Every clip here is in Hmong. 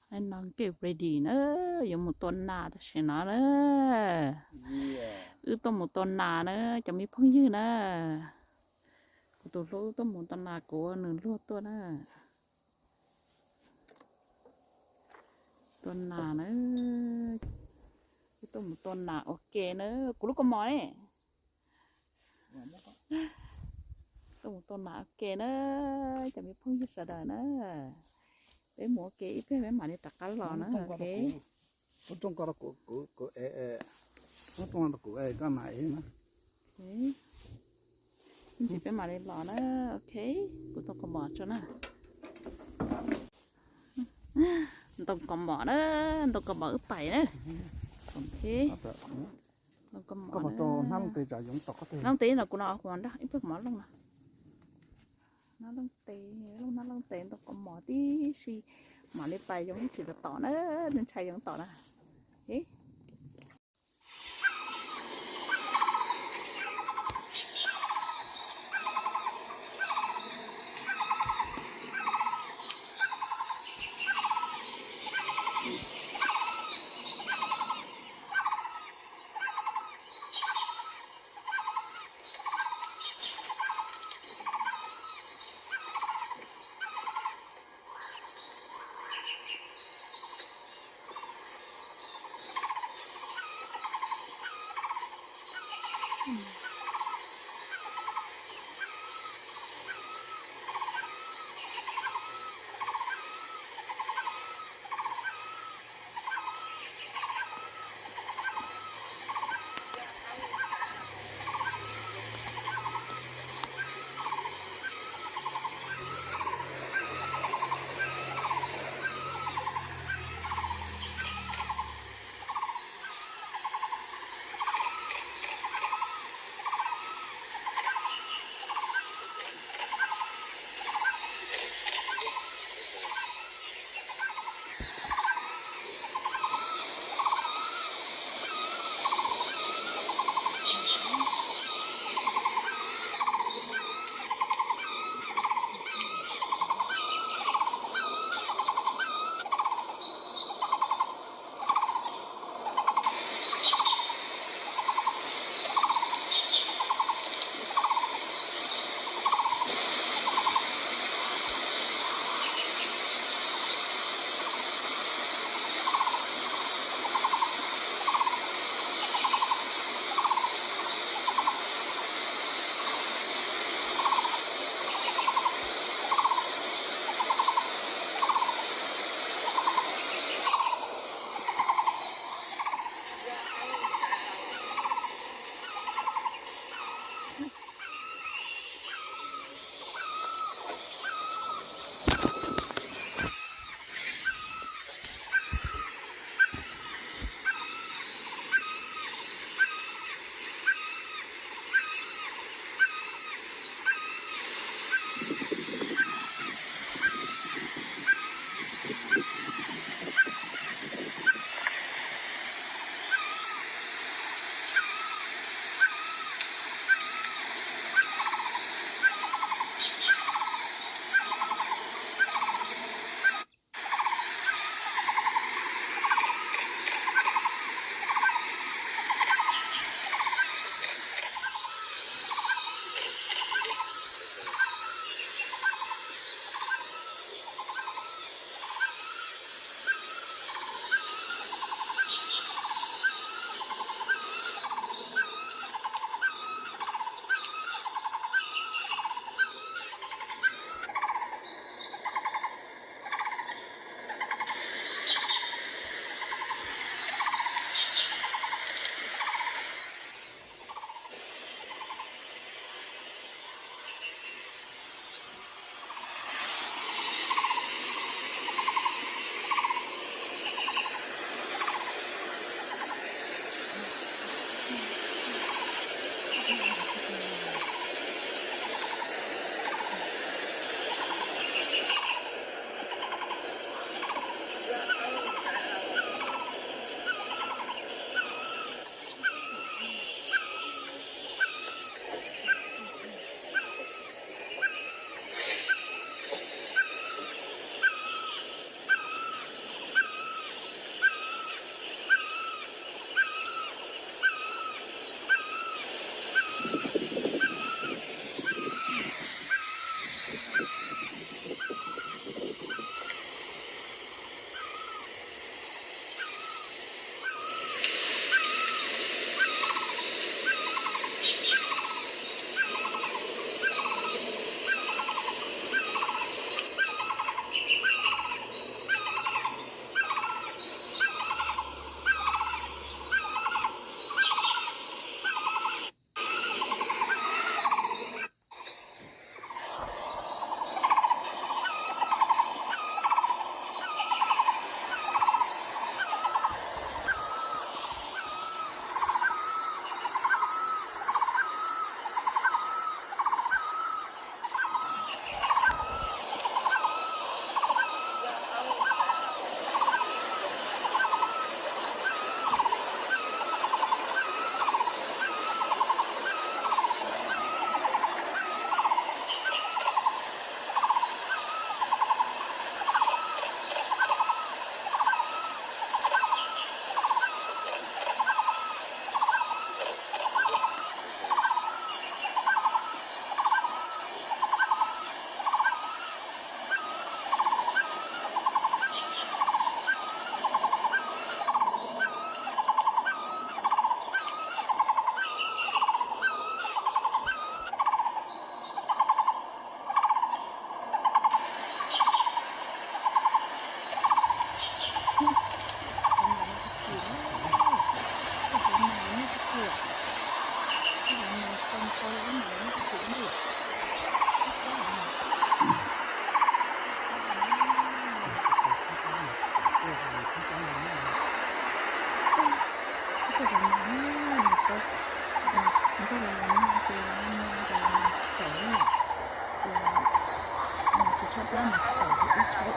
Hnub no get ready na, yuav mus tua nas tam sim no na. Wb tuaj mus tua nas na cov me phooj ywg na. Kuv tus hlub tuaj mus tua nas, kuv nws luag tuaj na. Tua nas na, wb tuaj mus tua nas ua ke na, kuv lub kaus mom ne. Tuaj mus tua nas ua ke na, cov me phooj ywg sawv daws na. Peb mus ua ke ib pliag peb mam li rov qab los na. Ib ntsis peb mam li los na. Ok, kuv tua kaus mom tso na. Ntoo kaus mom na, ntoo kaus mom wb pais na. Ok, ntoo kaus mom na. Hnab looj tes no kuv no kuv nrog ib pliag kuv mam looj no. Hnab looj tes, looj hnab looj tes ntoo kaus mom tib si, mam li pais yoo ib tsis tom na, ntshai yoo tom na.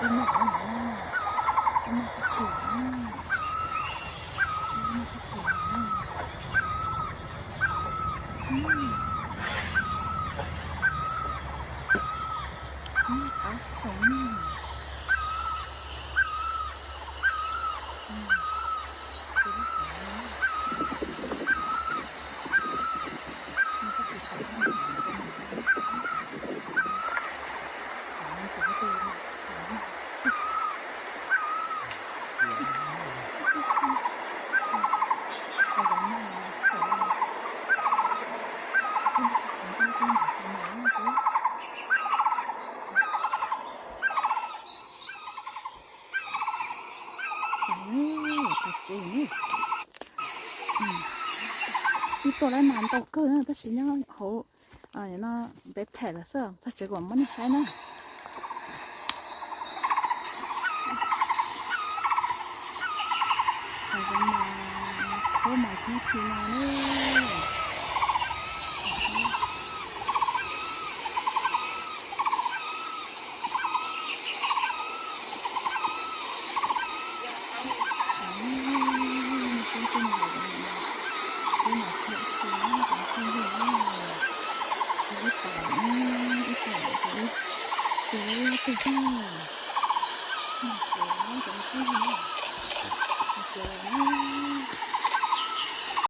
Ib noj ib noj ib noj ib noj ib noj ib noj. Qab xoo. Ib tuaj lawm mas ntau kawg na, tab sis nyob hauv no ntev them lawm xwb, txog tsev kuv mam muab nej saib na. Hav zoov mas khaub mas coob tshaj no ne.